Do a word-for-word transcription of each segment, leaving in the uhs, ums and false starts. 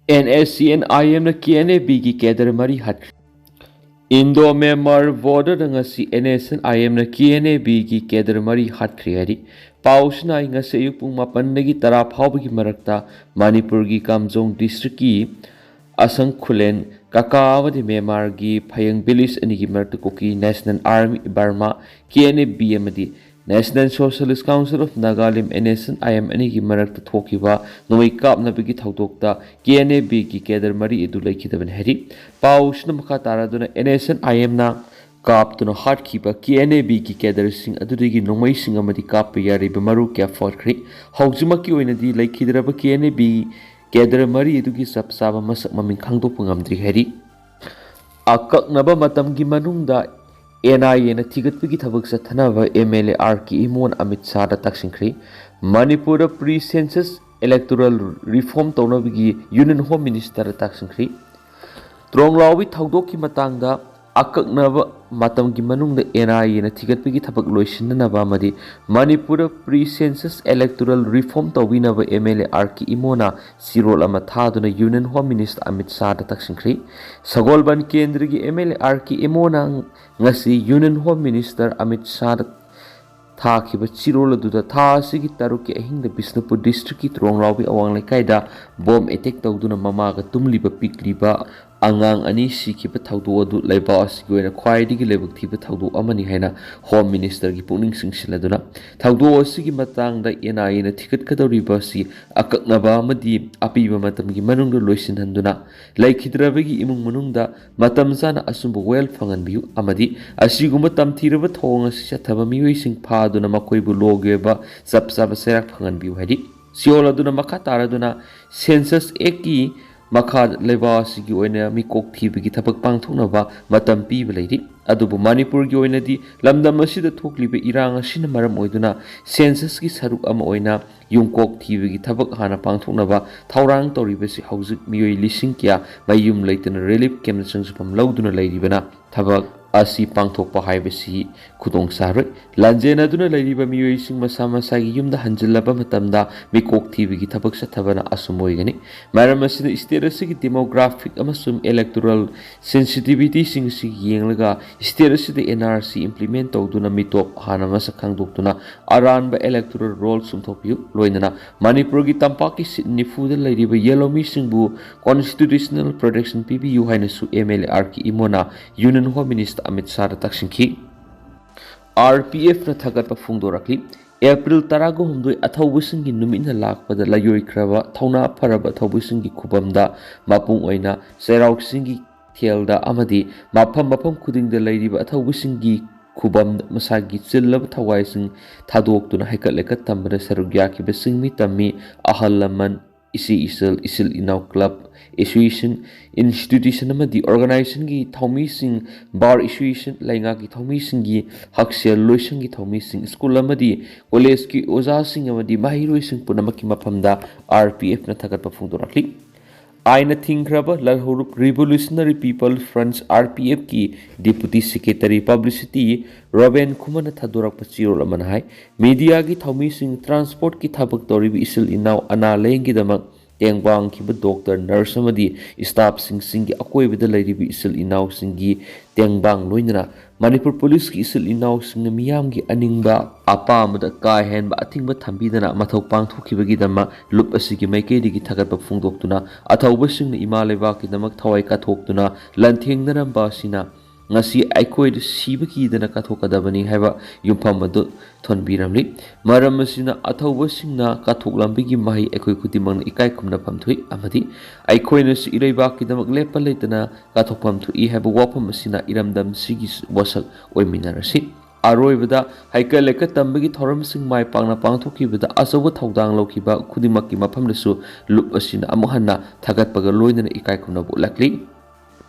NSCN-IMꯅ KNA-Bꯒꯤ cadre ꯃꯔꯤ ꯍꯥꯠꯈ꯭ꯔꯦ꯫ Indo-Myanmar borderꯗ ꯉꯁꯤ NSCN-IMꯅ KNA-Bꯒꯤ cadre ꯃꯔꯤ ꯍꯥꯠꯈ꯭ꯔꯦ ꯍꯥꯏꯔꯤ꯫ ꯄꯥꯎꯁꯤꯅ ꯉꯁꯤ ꯑꯌꯨꯛ ꯄꯨꯡ ꯃꯥꯄꯟꯗꯒꯤ ꯇꯔꯥ ꯐꯥꯎꯕꯒꯤ ꯃꯔꯛꯇ ꯃꯅꯤꯄꯨꯔꯒꯤ ꯀꯥꯝꯖꯣꯡ districtꯀꯤ ꯑꯁꯪ ꯈꯨꯂꯦꯟ ꯀꯀꯥ ꯑꯃꯗꯤ ꯃ꯭ꯌꯥꯟꯃꯥꯔꯒꯤ ꯐꯌꯦꯡ village ꯑꯅꯤꯒꯤ ꯃꯔꯛꯇ ꯀꯨꯀꯤ National Army Burma, KNA-B, ꯑꯃꯗꯤ National Socialist Council of Nagalim, NSCN-IM, ꯑꯅꯤꯒꯤ ꯃꯔꯛꯇ ꯊꯣꯛꯈꯤꯕ ꯅꯣꯡꯃꯩ ꯀꯥꯞꯅꯕꯒꯤ ꯊꯧꯗꯣꯛꯇ KNA-Bꯒꯤ cadre ꯃꯔꯤ ꯑꯗꯨ ꯂꯩꯈꯤꯗꯕꯅꯤ ꯍꯥꯏꯔꯤ꯫ ꯄꯥꯎꯁꯤꯅ ꯃꯈꯥ ꯇꯥꯔꯗꯨꯅ NSCN-IMꯅ ꯀꯥꯞꯇꯨꯅ ꯍꯥꯠꯈꯤꯕ KNA-Bꯒꯤ cadreꯁꯤꯡ ꯑꯗꯨꯗꯒꯤ ꯅꯣꯡꯃꯩꯁꯤꯡ ꯑꯃꯗꯤ ꯀꯥꯞꯄ ꯌꯥꯔꯤꯕ ꯃꯔꯨ ꯀꯌꯥ ꯐꯥꯠꯈ꯭ꯔꯦ꯫ ꯍꯧꯖꯤꯛꯃꯛꯀꯤ ꯑꯣꯏꯅꯗꯤ ꯂꯩꯈꯤꯗ꯭ꯔꯕ KNA-B cadre ꯃꯔꯤ ꯑꯗꯨꯒꯤ ꯆꯞ ꯆꯥꯕ ꯃꯁꯛ ꯃꯃꯤꯡ ꯈꯪꯗꯣꯛꯄ ꯉꯝꯗ꯭ꯔꯤ ꯍꯥꯏꯔꯤ꯫ ꯑꯀꯛꯅꯕ ꯃꯇꯝꯒꯤ ꯃꯅꯨꯡꯗ NIAꯅ ꯊꯤꯒꯠꯄꯒꯤ ꯊꯕꯛ ꯆꯠꯊꯅꯕ MLA R K ꯏꯃꯣꯟ ꯑꯃꯤꯠ ꯁꯥꯍꯗ ꯇꯛꯁꯤꯟꯈ꯭ꯔꯦ꯫ ꯃꯅꯤꯄꯨꯔꯗ pre census electoral reform ꯇꯧꯅꯕꯒꯤ Union Home Ministerꯗ ꯇꯛꯁꯤꯟꯈ꯭ꯔꯦ꯫ ꯇ꯭ꯔꯣꯡꯂꯥꯎꯕꯤ ꯊꯧꯗꯣꯛꯀꯤ ꯃꯇꯥꯡꯗ ꯑꯀꯛꯅꯕ ꯃꯇꯝꯒꯤ ꯃꯅꯨꯡꯗ NIAꯅ ꯊꯤꯒꯠꯄꯒꯤ ꯊꯕꯛ ꯂꯣꯏꯁꯤꯟꯅꯅꯕ ꯑꯃꯗꯤ ꯃꯅꯤꯄꯨꯔꯗ pre census electoral reform ꯇꯧꯕꯤꯅꯕ MLA R K ꯏꯃꯣꯅ ꯆꯤꯔꯣꯜ ꯑꯃ ꯊꯥꯗꯨꯅ Union Home Minister ꯑꯃꯤꯠ ꯁꯥꯍꯗ ꯇꯛꯁꯤꯟꯈ꯭ꯔꯤ꯫ ꯁꯒꯣꯜꯕꯟ ꯀꯦꯟꯗ꯭ꯔꯒꯤ MLA R K ꯏꯃꯣꯅ ꯉꯁꯤ Union Home Minister ꯑꯃꯤꯠ ꯁꯥꯍꯗ ꯊꯥꯈꯤꯕ ꯆꯤꯔꯣꯜ ꯑꯗꯨꯗ ꯊꯥ ꯑꯁꯤꯒꯤ ꯇꯔꯨꯛꯀꯤ ꯑꯍꯤꯡꯗ ꯕꯤꯁꯅꯨꯄꯨꯔ districtꯀꯤ ꯇ꯭ꯔꯣꯡꯂꯥꯎꯕꯤ ꯑꯋꯥꯡ ꯂꯩꯀꯥꯏꯗ bomb attack ꯇꯧꯗꯨꯅ ꯃꯃꯥꯒ ꯇꯨꯝꯂꯤꯕ ꯄꯤꯛꯂꯤꯕ ꯑꯉꯥꯡ ꯑꯅꯤ ꯁꯤꯈꯤꯕ ꯊꯧꯗꯣꯛ ꯑꯗꯨ ꯂꯩꯕꯥꯛ ꯑꯁꯤꯒꯤ ꯑꯣꯏꯅ ꯈ꯭ꯋꯥꯏꯗꯒꯤ ꯂꯥꯏꯕꯛ ꯊꯤꯕ ꯊꯧꯗꯣꯛ ꯑꯃꯅꯤ ꯍꯥꯏꯅ Home Ministerꯒꯤ ꯄꯨꯛꯅꯤꯡ ꯆꯤꯡꯁꯤꯜꯂꯗꯨꯅ, ꯊꯧꯗꯣꯛ ꯑꯁꯤꯒꯤ ꯃꯇꯥꯡꯗ NIAꯅ ꯊꯤꯒꯠꯀꯗꯧꯔꯤꯕ ꯑꯁꯤ ꯑꯀꯛꯅꯕ ꯑꯃꯗꯤ ꯑꯄꯤꯕ ꯃꯇꯝꯒꯤ ꯃꯅꯨꯡꯗ ꯂꯣꯏꯁꯤꯟꯍꯟꯗꯨꯅ, ꯂꯩꯈꯤꯗ꯭ꯔꯕꯒꯤ ꯏꯃꯨꯡ ꯃꯅꯨꯡꯗ ꯃꯇꯝ ꯆꯥꯅ ꯑꯆꯨꯝꯕ ꯋꯥꯌꯦꯜ ꯐꯪꯍꯟꯕꯤꯌꯨ ꯑꯃꯗꯤ ꯑꯁꯤꯒꯨꯝꯕ ꯇꯝꯊꯤꯔꯕ ꯊꯧꯑꯣꯡ ꯑꯁꯤ ꯆꯠꯊꯕ ꯃꯤꯑꯣꯏꯁꯤꯡ ꯐꯥꯗꯨꯅ ꯃꯈꯣꯏꯕꯨ ꯂꯣꯒꯤ ꯑꯣꯏꯕ ꯆꯞ ꯆꯥꯕ ꯆꯩꯔꯥꯛ ꯐꯪꯍꯟꯕꯤꯌꯨ ꯍꯥꯏꯔꯤ꯫ ꯆꯤꯔꯣꯜ ꯑꯗꯨꯅ ꯃꯈꯥ ꯇꯥꯔꯗꯨꯅ, Census Actꯀꯤ ꯃꯈꯥ ꯂꯩꯕꯥꯛ ꯑꯁꯤꯒꯤ ꯑꯣꯏꯅ ꯃꯤꯀꯣꯛ ꯊꯤꯕꯒꯤ ꯊꯕꯛ ꯄꯥꯡꯊꯣꯛꯅꯕ ꯃꯇꯝ ꯄꯤꯕ ꯂꯩꯔꯤ꯫ ꯑꯗꯨꯕꯨ ꯃꯅꯤꯄꯨꯔꯒꯤ ꯑꯣꯏꯅꯗꯤ ꯂꯝꯗꯝ ꯑꯁꯤꯗ ꯊꯣꯛꯂꯤꯕ ꯏꯔꯥꯡ ꯑꯁꯤꯅ ꯃꯔꯝ ꯑꯣꯏꯗꯨꯅ Censusꯀꯤ ꯁꯔꯨꯛ ꯑꯃ ꯑꯣꯏꯅ ꯌꯨꯝꯀꯣꯛ ꯊꯤꯕꯒꯤ ꯊꯕꯛ ꯍꯥꯟꯅ ꯄꯥꯡꯊꯣꯛꯅꯕ ꯊꯧꯔꯥꯡ ꯇꯧꯔꯤꯕꯁꯤ ꯍꯧꯖꯤꯛ ꯃꯤꯑꯣꯏ ꯂꯤꯁꯤꯡ ꯀꯌꯥ ꯃꯌꯨꯝ ꯂꯩꯇꯅ relief campꯇ ꯆꯪꯖꯐꯝ ꯂꯧꯗꯨꯅ ꯂꯩꯔꯤꯕꯅ ꯊꯕꯛ ꯑꯁꯤ ꯄꯥꯡꯊꯣꯛꯄ ꯍꯥꯏꯕꯁꯤ ꯈꯨꯗꯣꯡ ꯆꯥꯔꯣꯏ꯫ ꯂꯥꯟꯖꯦꯟꯅꯗꯨꯅ ꯂꯩꯔꯤꯕ ꯃꯤꯑꯣꯏꯁꯤꯡ ꯃꯁꯥ ꯃꯁꯥꯒꯤ ꯌꯨꯝꯗ ꯍꯟꯖꯤꯜꯂꯕ ꯃꯇꯝꯗ ꯃꯤꯀꯣꯛ ꯊꯤꯕꯒꯤ ꯊꯕꯛ ꯆꯠꯊꯕꯅ ꯑꯆꯨꯝꯕ ꯑꯣꯏꯒꯅꯤ꯫ ꯃꯔꯝ ꯑꯁꯤꯅ state ꯑꯁꯤꯒꯤ demographic ꯑꯃꯁꯨꯡ electoral sensitivityꯁꯤꯡ ꯑꯁꯤ ꯌꯦꯡꯂꯒ state ꯑꯁꯤꯗ NRC implement ꯇꯧꯗꯨꯅ ꯃꯤꯇꯣꯞ ꯍꯥꯟꯅ ꯃꯁꯛ ꯈꯪꯗꯣꯛꯇꯨꯅ ꯑꯔꯥꯟꯕ electoral roll ꯆꯨꯝꯊꯣꯛꯄꯤꯌꯨ꯫ ꯂꯣꯏꯅꯅ ꯃꯅꯤꯄꯨꯔꯒꯤ ꯇꯝꯄꯥꯛꯀꯤ seat ꯅꯤꯐꯨꯗ ꯂꯩꯔꯤꯕ ꯌꯦꯜꯍꯧꯃꯤꯁꯤꯡꯕꯨ constitutional protection ꯄꯤꯕꯤꯌꯨ ꯍꯥꯏꯅꯁꯨ MLA R K ꯏꯃꯣꯅ Union Home Minister Amit ꯁꯥꯍꯗ ꯇꯛꯁꯤꯟꯈꯤ꯫ RPFꯅ ꯊꯥꯒꯠꯄ ꯐꯣꯡꯗꯣꯔꯛꯂꯤ꯫ ꯑꯦꯄ꯭ꯔꯤꯜ ꯇꯔꯥꯒ ꯍꯨꯝꯗꯣꯏ ꯑꯊꯧꯕꯁꯤꯡꯒꯤ ꯅꯨꯃꯤꯠꯅ ꯂꯥꯛꯄꯗ ꯂꯥꯏꯑꯣꯏꯈ꯭ꯔꯕ ꯊꯧꯅꯥ ꯐꯔꯕ ꯑꯊꯧꯕꯁꯤꯡꯒꯤ ꯈꯨꯕꯝꯗ ꯃꯄꯨꯡ ꯑꯣꯏꯅ ꯆꯩꯔꯥꯎ ꯆꯤꯡꯒꯤ ꯊꯦꯜꯗ ꯑꯃꯗꯤ ꯃꯐꯝ ꯃꯐꯝ ꯈꯨꯗꯤꯡꯗ ꯂꯩꯔꯤꯕ ꯑꯊꯧꯕꯁꯤꯡꯒꯤ ꯈꯨꯕꯝꯗ ꯃꯁꯥꯒꯤ ꯆꯤꯜꯂꯕ ꯊꯋꯥꯏꯁꯤꯡ ꯊꯥꯗꯣꯛꯇꯨꯅ ꯍꯩꯀꯠ ꯂꯩꯀꯠ ꯇꯝꯕꯗ ꯁꯔꯨꯛ ꯌꯥꯈꯤꯕ ꯆꯤꯡꯃꯤ ꯇꯝꯃꯤ, ꯑꯍꯜ ꯂꯃꯟ, ꯏꯆꯦ ꯏꯆꯜ, ꯏꯆꯤꯜ ꯏꯅꯥꯎ, club, association, institution ꯑꯃꯗꯤ organizationꯒꯤ ꯊꯧꯃꯤꯁꯤꯡ, bar association, ꯂꯩꯉꯥꯛꯀꯤ ꯊꯧꯃꯤꯁꯤꯡꯒꯤ ꯍꯛꯁꯦꯜ ꯂꯣꯏꯁꯪꯒꯤ ꯊꯧꯃꯤꯁꯤꯡ, school ꯑꯃꯗꯤ collegeꯀꯤ ꯑꯣꯖꯥꯁꯤꯡ ꯑꯃꯗꯤ ꯃꯍꯩꯔꯣꯏꯁꯤꯡ ꯄꯨꯝꯅꯃꯛꯀꯤ ꯃꯐꯝꯗ RPFꯅ ꯊꯥꯒꯠꯄ ꯐꯣꯡꯗꯣꯔꯛꯂꯤ꯫ ꯑꯥꯏꯟꯅ ꯊꯤꯡꯈ꯭ꯔꯕ ꯂꯜꯍꯧꯂꯨꯞ Revolutionary People Front, RPFꯀꯤ Deputy Secretary Publicity ꯔꯣꯕꯦꯟ ꯈꯨꯃꯟꯅ ꯊꯥꯗꯣꯔꯛꯄ ꯆꯦꯔꯣꯜ ꯑꯃꯅ ꯍꯥꯏ, mediaꯒꯤ ꯊꯧꯃꯤꯁꯤꯡ, transportꯀꯤ ꯊꯕꯛ ꯇꯧꯔꯤꯕ ꯏꯆꯤꯜ ꯏꯅꯥꯎ, ꯑꯅꯥ ꯂꯥꯌꯦꯡꯒꯤꯗꯃꯛ ꯇꯦꯡꯕꯥꯡꯈꯤꯕ doctor, nurse ꯑꯃꯗꯤ staffꯁꯤꯡꯒꯤ ꯑꯀꯣꯏꯕꯗ ꯂꯩꯔꯤꯕ ꯏꯆꯤꯜ ꯏꯅꯥꯎꯁꯤꯡꯒꯤ ꯇꯦꯡꯕꯥꯡ ꯂꯣꯏꯅꯅ ꯃꯅꯤꯄꯨꯔ ꯄꯨꯂꯤꯁꯀꯤ ꯏꯆꯤꯜ ꯏꯅꯥꯎꯁꯤꯡꯅ ꯃꯤꯌꯥꯝꯒꯤ ꯑꯅꯤꯡꯕ ꯑꯄꯥꯝꯕꯗ ꯀꯥ ꯍꯦꯟꯕ ꯑꯊꯤꯡꯕ ꯊꯝꯕꯤꯗꯅ ꯃꯊꯧ ꯄꯥꯡꯊꯣꯛꯈꯤꯕꯒꯤꯗꯃꯛ ꯂꯨꯞ ꯑꯁꯤꯒꯤ ꯃꯥꯏꯀꯩꯗꯒꯤ ꯊꯥꯒꯠꯄ ꯐꯣꯡꯗꯣꯛꯇꯨꯅ ꯑꯊꯧꯕꯁꯤꯡꯅ ꯏꯃꯥ ꯂꯩꯕꯥꯛꯀꯤꯗꯃꯛ ꯊꯋꯥꯏ ꯀꯠꯊꯣꯛꯇꯨꯅ ꯂꯥꯟꯊꯦꯡꯅꯔꯝꯕ ꯑꯁꯤꯅ ꯉꯁꯤ ꯑꯩꯈꯣꯏꯗ ꯁꯤꯕ ꯀꯤꯗꯅ ꯀꯠꯊꯣꯛꯀꯗꯕꯅꯤ ꯍꯥꯏꯕ ꯌꯨꯝꯐꯝ ꯑꯗꯨ ꯊꯣꯟꯕꯤꯔꯝꯂꯤ꯫ ꯃꯔꯝ ꯑꯁꯤꯅ ꯑꯊꯧꯕꯁꯤꯡꯅ ꯀꯠꯊꯣꯛꯂꯝꯕꯒꯤ ꯃꯍꯩ ꯑꯩꯈꯣꯏ ꯈꯨꯗꯤꯡꯃꯛꯅ ꯏꯀꯥꯏ ꯈꯨꯝꯅꯐꯝ ꯊꯣꯛꯏ ꯑꯃꯗꯤ ꯑꯩꯈꯣꯏꯅꯁꯨ ꯏꯔꯩꯕꯥꯛꯀꯤꯗꯃꯛ ꯂꯦꯞꯄ ꯂꯩꯇꯅ ꯀꯠꯊꯣꯛꯐꯝ ꯊꯣꯛꯏ ꯍꯥꯏꯕ ꯋꯥꯐꯝ ꯑꯁꯤꯅ ꯏꯔꯝꯗꯝꯁꯤꯒꯤ ꯋꯥꯁꯛ ꯑꯣꯏꯃꯤꯟꯅꯔꯁꯤ꯫ ꯑꯔꯣꯏꯕꯗ ꯍꯩꯀꯠ ꯂꯩꯀꯠ ꯇꯝꯕꯒꯤ ꯊꯧꯔꯝꯁꯤꯡ ꯃꯥꯏ ꯄꯥꯛꯅ ꯄꯥꯡꯊꯣꯛꯈꯤꯕꯗ ꯑꯆꯧꯕ ꯊꯧꯗꯥꯡ ꯂꯧꯈꯤꯕ ꯈꯨꯗꯤꯡꯃꯛꯀꯤ ꯃꯐꯝꯗꯁꯨ ꯂꯨꯞ ꯑꯁꯤꯅ ꯑꯃꯨꯛ ꯍꯟꯅ ꯊꯥꯒꯠꯄꯒ ꯂꯣꯏꯅꯅ ꯏꯀꯥꯏ ꯈꯨꯝꯅꯕ ꯎꯠꯂꯛꯂꯤ꯫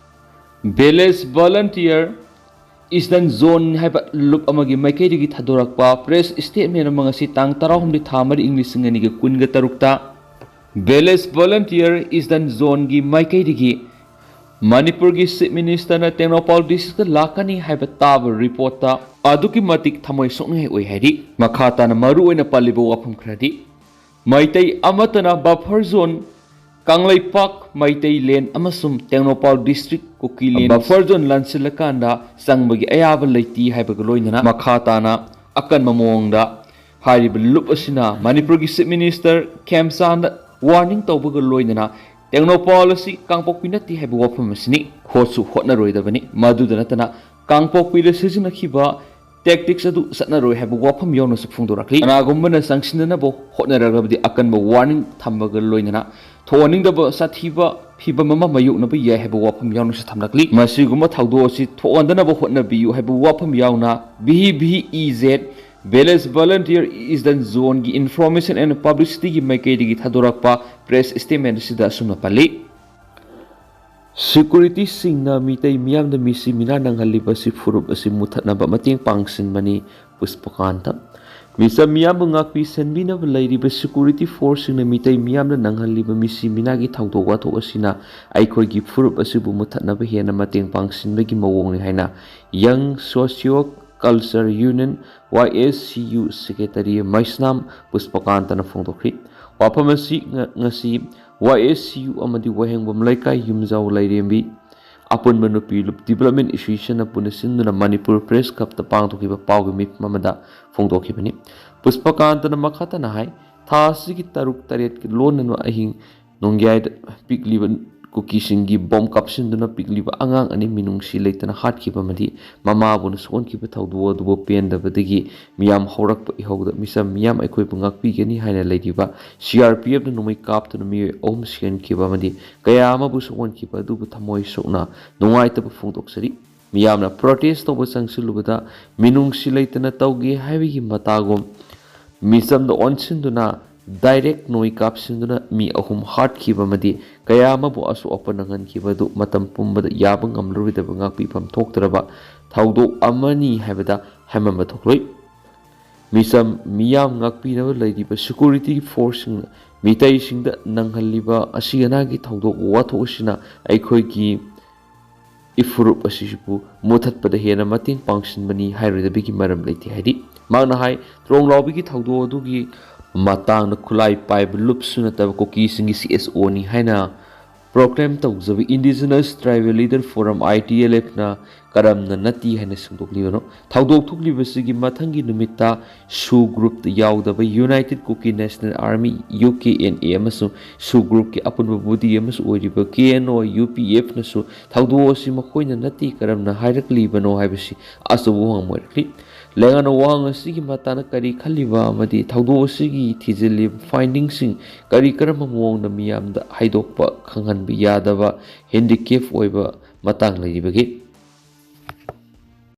Village Volunteer Eastern Zone ꯍꯥꯏꯕ ꯂꯨꯞ ꯑꯃꯒꯤ ꯃꯥꯏꯀꯩꯗꯒꯤ ꯊꯥꯗꯣꯔꯛꯄ press statement ꯑꯃ ꯉꯁꯤ ꯇꯥꯡ ꯇꯔꯥꯍꯨꯝꯗꯣꯏ ꯊꯥ ꯃꯔꯤ ꯏꯪ ꯂꯤꯁꯤꯡ ꯑꯅꯤꯒ ꯀꯨꯟꯒ ꯇꯔꯨꯛꯇ Village Volunteer Eastern Zoneꯒꯤ ꯃꯥꯏꯀꯩꯗꯒꯤ ꯃꯅꯤꯄꯨꯔꯒꯤ Chief Minister ꯅ ꯇꯦꯡꯅꯧꯄꯥꯜ district ꯇ ꯂꯥꯛꯀꯅꯤ ꯍꯥꯏꯕ ꯇꯥꯕ report ꯇ ꯑꯗꯨꯛꯀꯤ ꯃꯇꯤꯛ ꯊꯃꯣꯏ ꯁꯣꯛꯅꯤꯡꯉꯥꯏ ꯑꯣꯏ ꯍꯥꯏꯔꯤ꯫ ꯃꯈꯥ ꯇꯥꯅ ꯃꯔꯨ ꯑꯣꯏꯅ ꯄꯜꯂꯤꯕ ꯋꯥꯐꯝ ꯈꯔꯗꯤ, ꯃꯩꯇꯩ ꯑꯃꯠꯇꯅ buffer zone, Kangleipak Meitei land ꯑꯃꯁꯨꯡ ꯇꯦꯡꯅꯧꯄꯥꯜ district ꯀꯨꯀꯤ land buffer zone ꯂꯥꯟꯁꯤꯜꯂꯀꯥꯟꯗ ꯆꯪꯕꯒꯤ ꯑꯌꯥꯕ ꯂꯩꯇꯦ ꯍꯥꯏꯕꯒ ꯂꯣꯏꯅꯅ ꯃꯈꯥ ꯇꯥꯅ ꯑꯀꯟꯕ ꯃꯑꯣꯡꯗ ꯍꯥꯏꯔꯤꯕ ꯂꯨꯞ ꯑꯁꯤꯅ ꯃꯅꯤꯄꯨꯔꯒꯤ Chief Minister ꯈꯦꯝꯆꯥꯟꯗ warning ꯇꯧꯕꯒ ꯂꯣꯏꯅꯅ ꯇꯦꯡꯅꯧꯄꯥꯜ ꯑꯁꯤ ꯀꯥꯡꯄꯣꯛꯄꯤ ꯅꯠꯇꯦ ꯍꯥꯏꯕ ꯋꯥꯐꯝ ꯑꯁꯤꯅꯤ꯫ ꯍꯣꯠꯁꯨ ꯍꯣꯠꯅꯔꯣꯏꯗꯕꯅꯤ꯫ ꯃꯗꯨꯗ ꯅꯠꯇꯅ ꯀꯥꯡꯄꯣꯛꯄꯤꯗ ꯁꯤꯖꯤꯟꯅꯈꯤꯕ tactics ꯑꯗꯨ ꯆꯠꯅꯔꯣꯏ ꯍꯥꯏꯕ ꯋꯥꯐꯝ ꯌꯥꯎꯅꯁꯨ ꯐꯣꯡꯗꯣꯔꯛꯂꯤ꯫ ꯀꯅꯥꯒꯨꯝꯕꯅ ꯆꯪꯁꯤꯟꯅꯅꯕ ꯍꯣꯠꯅꯔꯛꯂꯕꯗꯤ ꯑꯀꯟꯕ warning ꯊꯝꯕꯒ ꯂꯣꯏꯅꯅ ꯊꯣꯛꯍꯟꯅꯤꯡꯗꯕ ꯁꯥꯊꯤꯕ ꯐꯤꯚꯝ ꯑꯃ ꯃꯥꯌꯣꯛꯅꯕ ꯌꯥꯏ ꯍꯥꯏꯕ ꯋꯥꯐꯝ ꯌꯥꯎꯅꯁꯨ ꯊꯝꯂꯛꯂꯤ꯫ ꯃꯁꯤꯒꯨꯝꯕ ꯊꯧꯗꯣꯛ ꯑꯁꯤ ꯊꯣꯛꯍꯟꯗꯅꯕ ꯍꯣꯠꯅꯕꯤꯌꯨ ꯍꯥꯏꯕ ꯋꯥꯐꯝ ꯌꯥꯎꯅ ꯚꯤꯍꯤ ꯚꯤꯍꯤ E Z Village Volunteer Eastern Zone ꯒꯤ Information and Publicity ꯒꯤ ꯃꯥꯏꯀꯩꯗꯒꯤ ꯊꯥꯗꯣꯔꯛꯄ press statement ꯑꯁꯤꯗ ꯑꯁꯨꯝꯅ ꯄꯜꯂꯤ꯫ Security ꯁꯤꯡꯅ ꯃꯤꯇꯩ ꯃꯤꯌꯥꯝꯗ ꯃꯤꯁꯤ ꯃꯤꯅꯥ ꯅꯪꯍꯜꯂꯤꯕ ꯑꯁꯤ ꯐꯨꯔꯨꯞ ꯑꯁꯤ ꯃꯨꯊꯠꯅꯕ ꯃꯇꯦꯡ ꯄꯥꯡꯁꯤꯟꯕꯅꯤ꯫ ꯄꯨꯁꯄꯀꯥꯟꯇ꯫ ꯃꯤꯆꯝ ꯃꯤꯌꯥꯝꯕꯨ ꯉꯥꯛꯄꯤ ꯁꯦꯟꯕꯤꯅꯕ ꯂꯩꯔꯤꯕ security force ꯁꯤꯡꯅ ꯃꯤꯇꯩ ꯃꯤꯌꯥꯝꯅ ꯅꯪꯍꯜꯂꯤꯕ ꯃꯤꯁꯤ ꯃꯤꯅꯥꯒꯤ ꯊꯧꯗꯣꯛ ꯋꯥꯊꯣꯛ ꯑꯁꯤꯅ ꯑꯩꯈꯣꯏꯒꯤ ꯐꯨꯔꯨꯞ ꯑꯁꯤꯕꯨ ꯃꯨꯊꯠꯅꯕ ꯍꯦꯟꯅ ꯃꯇꯦꯡ ꯄꯥꯡꯁꯤꯟꯕꯒꯤ ꯃꯑꯣꯡꯅꯤ ꯍꯥꯏꯅ Young Socio Culture Union, Y S C U, Secretary ꯃꯩꯁꯅꯥꯝ ꯄꯨꯁꯄꯀꯥꯟꯇꯅ ꯐꯣꯡꯗꯣꯛꯈ꯭ꯔꯤ꯫ ꯋꯥꯐꯝ ꯑꯁꯤ ꯉ-, ꯉꯁꯤ Y S C U ꯑꯃꯗꯤ ꯋꯥꯍꯦꯡꯕꯝ ꯂꯩꯀꯥꯏ ꯌꯨꯝꯖꯥꯎ ꯂꯥꯏꯔꯦꯝꯕꯤ ꯑꯄꯨꯟꯕ ꯅꯨꯄꯤ ꯂꯨꯞ Development Association ꯅ ꯄꯨꯟꯅ ꯁꯤꯟꯗꯨꯅ ꯃꯅꯤꯄꯨꯔ Press Club ꯇ ꯄꯥꯡꯊꯣꯛꯈꯤꯕ ꯄꯥꯎꯒꯤ ꯃꯤꯐꯝ ꯑꯃꯗ ꯐꯣꯡꯗꯣꯛꯈꯤꯕꯅꯤ꯫ ꯄꯨꯁꯄꯀꯥꯟꯇꯅ ꯃꯈꯥ ꯇꯥꯅ ꯍꯥꯏ, ꯊꯥ ꯑꯁꯤꯒꯤ ꯇꯔꯨꯛ ꯇꯔꯦꯠꯀꯤ ꯂꯣꯟꯅꯅ ꯑꯍꯤꯡ ꯅꯣꯡꯌꯥꯏꯗ ꯄꯤꯛꯂꯤꯕ ꯀꯨꯀꯤꯁꯤꯡꯒꯤ ꯕꯣꯝ ꯀꯥꯞꯁꯤꯟꯗꯨꯅ ꯄꯤꯛꯂꯤꯕ ꯑꯉꯥꯡ ꯑꯅꯤ ꯃꯤꯅꯨꯡꯁꯤ ꯂꯩꯇꯅ ꯍꯥꯠꯈꯤꯕ ꯑꯃꯗꯤ ꯃꯃꯥꯕꯨꯅ ꯁꯣꯛꯍꯟꯈꯤꯕ ꯊꯧꯗꯣꯛ ꯑꯗꯨꯕꯨ ꯄꯦꯟꯗꯕꯗꯒꯤ ꯃꯤꯌꯥꯝ ꯍꯧꯔꯛꯄ ꯏꯍꯧꯗ ꯃꯤꯆꯝ ꯃꯤꯌꯥꯝ ꯑꯩꯈꯣꯏꯕꯨ ꯉꯥꯛꯄꯤꯒꯅꯤ ꯍꯥꯏꯅ ꯂꯩꯔꯤꯕ C R P F ꯅ ꯅꯣꯡꯃꯩ ꯀꯥꯞꯇꯨꯅ ꯃꯤꯑꯣꯏ ꯑꯍꯨꯝ ꯁꯤꯍꯟꯈꯤꯕ ꯑꯃꯗꯤ ꯀꯌꯥ ꯑꯃꯕꯨ ꯁꯣꯛꯍꯟꯈꯤꯕ ꯑꯗꯨꯕꯨ ꯊꯃꯣꯏ ꯁꯣꯛꯅ ꯅꯨꯡꯉꯥꯏꯇꯕ ꯐꯣꯡꯗꯣꯛꯆꯔꯤ꯫ ꯃꯤꯌꯥꯝꯅ protest ꯇꯧꯕ ꯆꯪꯁꯤꯜꯂꯨꯕꯗ ꯃꯤꯅꯨꯡꯁꯤ ꯂꯩꯇꯅ ꯇꯧꯒꯦ ꯍꯥꯏꯕꯒꯤ ꯃꯇꯥꯒꯨꯝ ꯃꯤꯆꯝꯗ ꯑꯣꯟꯁꯤꯟꯗꯨꯅ direct ꯅꯣꯡꯃꯩ ꯀꯥꯞꯁꯤꯟꯗꯨꯅ ꯃꯤ ꯑꯍꯨꯝ ꯍꯥꯠꯈꯤꯕ ꯑꯃꯗꯤ ꯀꯌꯥ ꯑꯃꯕꯨ ꯑꯁꯣꯛ ꯑꯄꯟ ꯅꯪꯍꯟꯈꯤꯕ ꯑꯗꯨ ꯃꯇꯝ ꯄꯨꯝꯕꯗ ꯌꯥꯕ ꯉꯝꯂꯔꯣꯏꯗꯕ ꯉꯥꯛꯄꯤꯐꯝ ꯊꯣꯛꯇ꯭ꯔꯕ ꯊꯧꯗꯣꯛ ꯑꯃꯅꯤ ꯍꯥꯏꯕꯗ ꯍꯥꯏꯃꯟꯕ ꯊꯣꯛꯂꯣꯏ꯫ ꯃꯤꯆꯝ ꯃꯤꯌꯥꯝ ꯉꯥꯛꯄꯤꯅꯕ ꯂꯩꯔꯤꯕ security force ꯁꯤꯡꯅ ꯃꯤꯇꯩꯁꯤꯡꯗ ꯅꯪꯍꯜꯂꯤꯕ ꯑꯁꯤ ꯑꯅꯥꯒꯤ ꯊꯧꯗꯣꯛ ꯋꯥꯊꯣꯛ ꯑꯁꯤꯅ ꯑꯩꯈꯣꯏꯒꯤ ꯏꯐꯨꯔꯨꯞ ꯑꯁꯤꯕꯨ ꯃꯨꯊꯠꯄꯗ ꯍꯦꯟꯅ ꯃꯇꯦꯡ ꯄꯥꯡꯁꯤꯟꯕꯅꯤ ꯍꯥꯏꯔꯣꯏꯗꯕꯒꯤ ꯃꯔꯝ ꯂꯩꯇꯦ꯫ ꯍꯥꯏꯗꯤ ꯃꯍꯥꯛꯅ ꯍꯥꯏ, ꯇ꯭ꯔꯣꯡꯂꯥꯎꯕꯤꯒꯤ ꯊꯧꯗꯣꯛ ꯑꯗꯨꯒꯤ ꯃꯇꯥꯡꯗ ꯈꯨꯠꯂꯥꯏ ꯄꯥꯏꯕ ꯂꯨꯞꯁꯨ ꯅꯠꯇꯕ ꯀꯨꯀꯤꯁꯤꯡꯒꯤ ꯁꯤ ꯑꯦꯁ ꯑꯣꯅꯤ ꯍꯥꯏꯅ ꯄ꯭ꯔꯣꯀ꯭ꯂꯦꯝ ꯇꯧꯖꯕ Indigenous Tribal Leader Forum, I T L F, ꯅ ꯀꯔꯝꯅ ꯅꯠꯇꯦ ꯍꯥꯏꯅ ꯁꯟꯗꯣꯛꯂꯤꯕꯅꯣ? ꯊꯧꯗꯣꯛ ꯊꯣꯛꯂꯤꯕꯁꯤꯒꯤ ꯃꯊꯪꯒꯤ ꯅꯨꯃꯤꯠꯇ ꯁꯨ ꯒ꯭ꯔꯨꯞꯇ ꯌꯥꯎꯗꯕ United Kuki National Army, U K N A, ꯑꯃꯁꯨꯡ ꯁꯨ ꯒ꯭ꯔꯨꯞꯀꯤ ꯑꯄꯨꯟꯕ ꯕꯣꯗꯤ ꯑꯃꯁꯨ ꯑꯣꯏꯔꯤꯕ K N O, U P F ꯅꯁꯨ ꯊꯧꯗꯣꯛ ꯑꯁꯤ ꯃꯈꯣꯏꯅ ꯅꯠꯇꯦ ꯀꯔꯝꯅ ꯍꯥꯏꯔꯛꯂꯤꯕꯅꯣ ꯍꯥꯏꯕꯁꯤ ꯑꯆꯧꯕ ꯋꯥꯍꯪ ꯑꯣꯏꯔꯛꯂꯤ꯫ ꯂꯩꯉꯥꯛꯅ ꯋꯥꯍꯪ ꯑꯁꯤꯒꯤ ꯃꯇꯥꯡꯗ ꯀꯔꯤ ꯈꯜꯂꯤꯕ ꯑꯃꯗꯤ ꯊꯧꯗꯣꯛ ꯑꯁꯤꯒꯤ ꯊꯤꯖꯤꯜꯂꯤꯕ ꯐꯥꯏꯟꯗꯤꯡꯁꯤꯡ ꯀꯔꯤ ꯀꯔꯝꯕ ꯃꯑꯣꯡꯗ ꯃꯤꯌꯥꯝꯗ ꯍꯥꯏꯗꯣꯛꯄ ꯈꯪꯍꯟꯕ ꯌꯥꯗꯕ ꯍꯦꯟꯗꯤꯀꯦꯞ ꯑꯣꯏꯕ ꯃꯇꯥꯡ ꯂꯩꯔꯤꯕꯒꯦ?